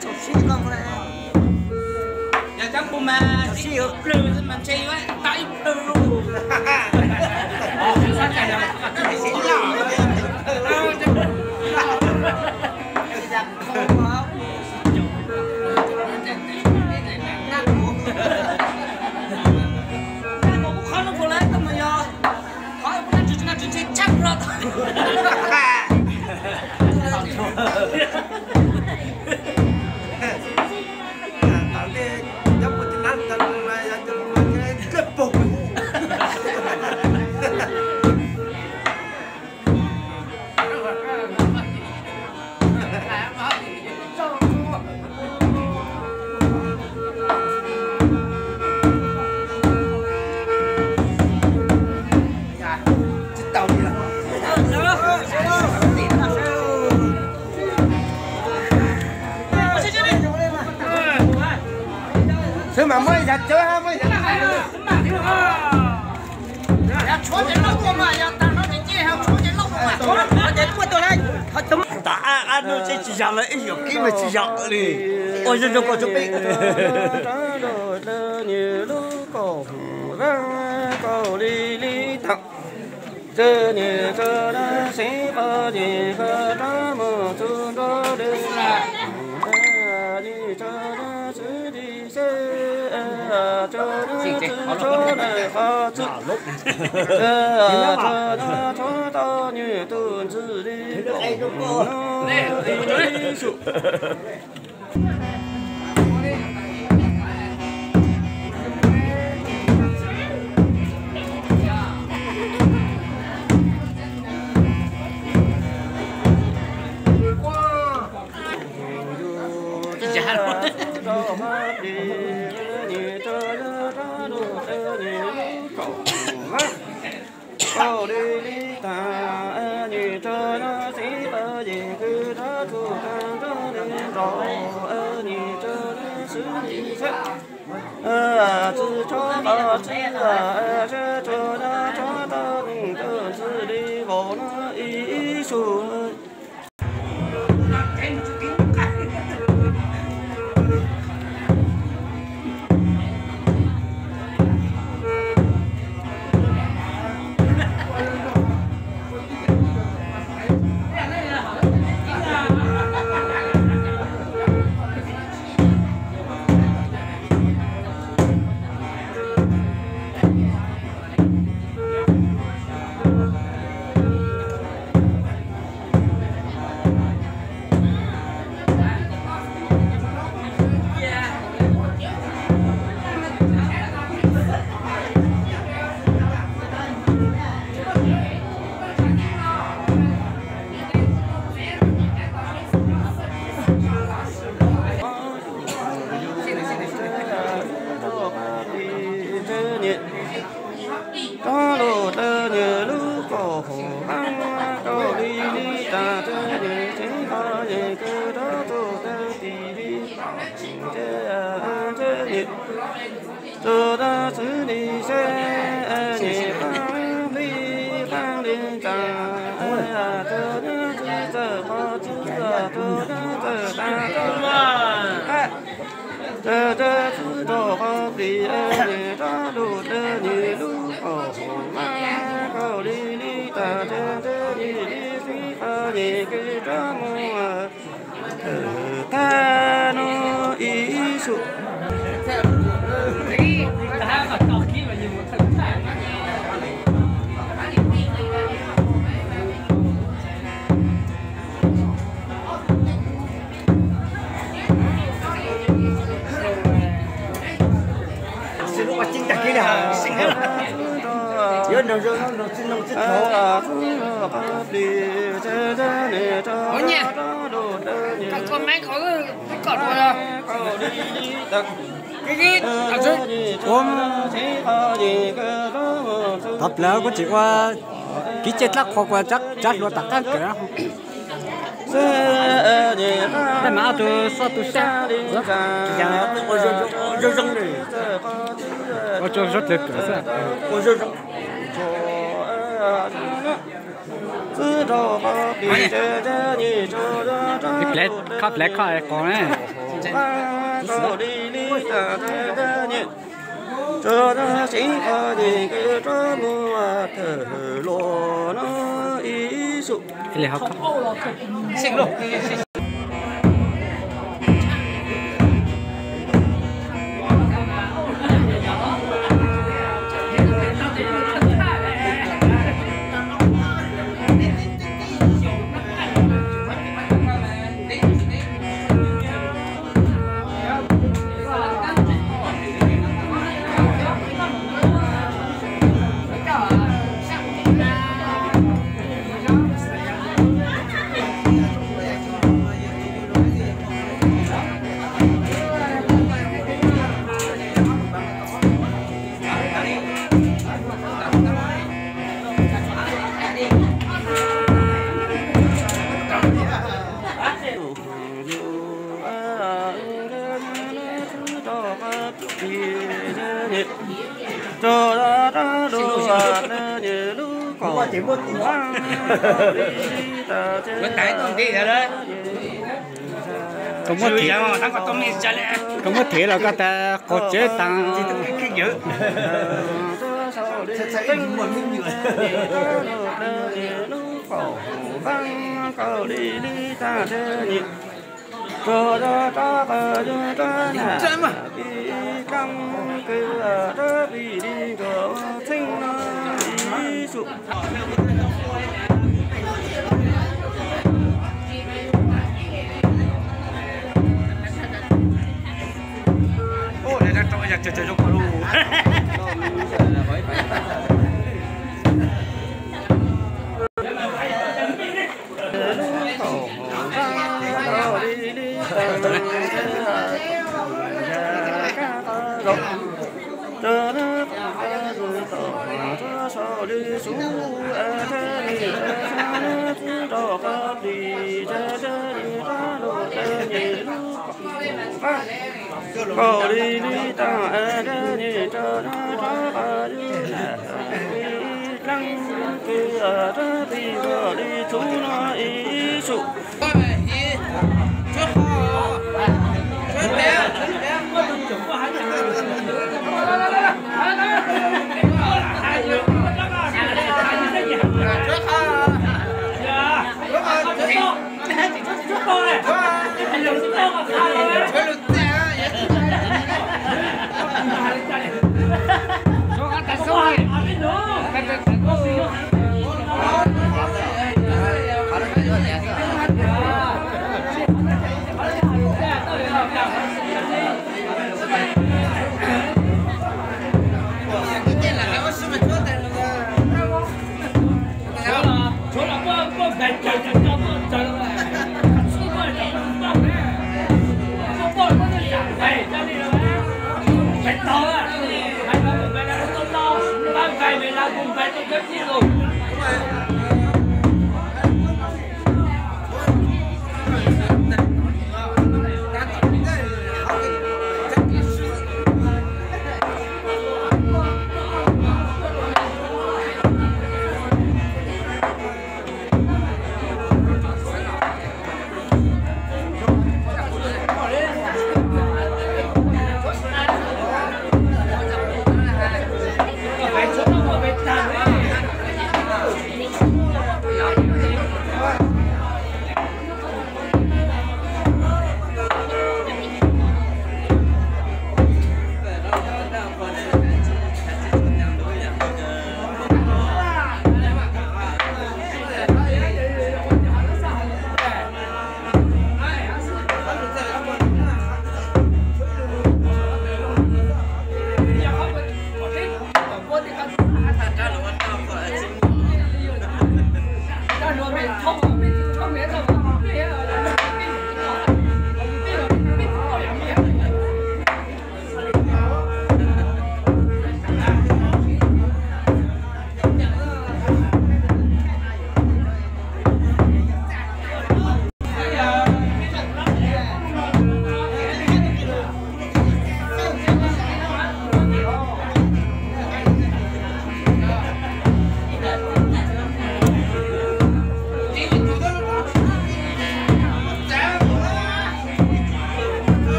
Thaum sib koj yog cov npua mas sib yuav plwg mas ntshe yuav tau ib plwg lauj. Qhov no puas lawv tau mus yog qhov ntshe tshaj plaws. Xwb mas muab ib yav cawv hab muab ib yav tas ab ab no tsis yog lawm ib yam kib mas tsis yog li. Ua zoo zoo koj tso peb. Thov plaws kuv tsis ua kib ceg dlab qhua ua tsab hluas tom qaab kawm. Tej mas ob tug xub tug sab ua zoo zoo kawm xwb. Khab plev kho qoos ne. Kaus lis lis tas tas tas nyem, tso tas seev qhov nyem kws rov mus thawm los no ib sub. Koj muab thev los koj tas qaug tsev taag. Kaus lis lis tas nyem rov rov qhov ywg dlaab kws rov pib nkaus li txhub no ib sub.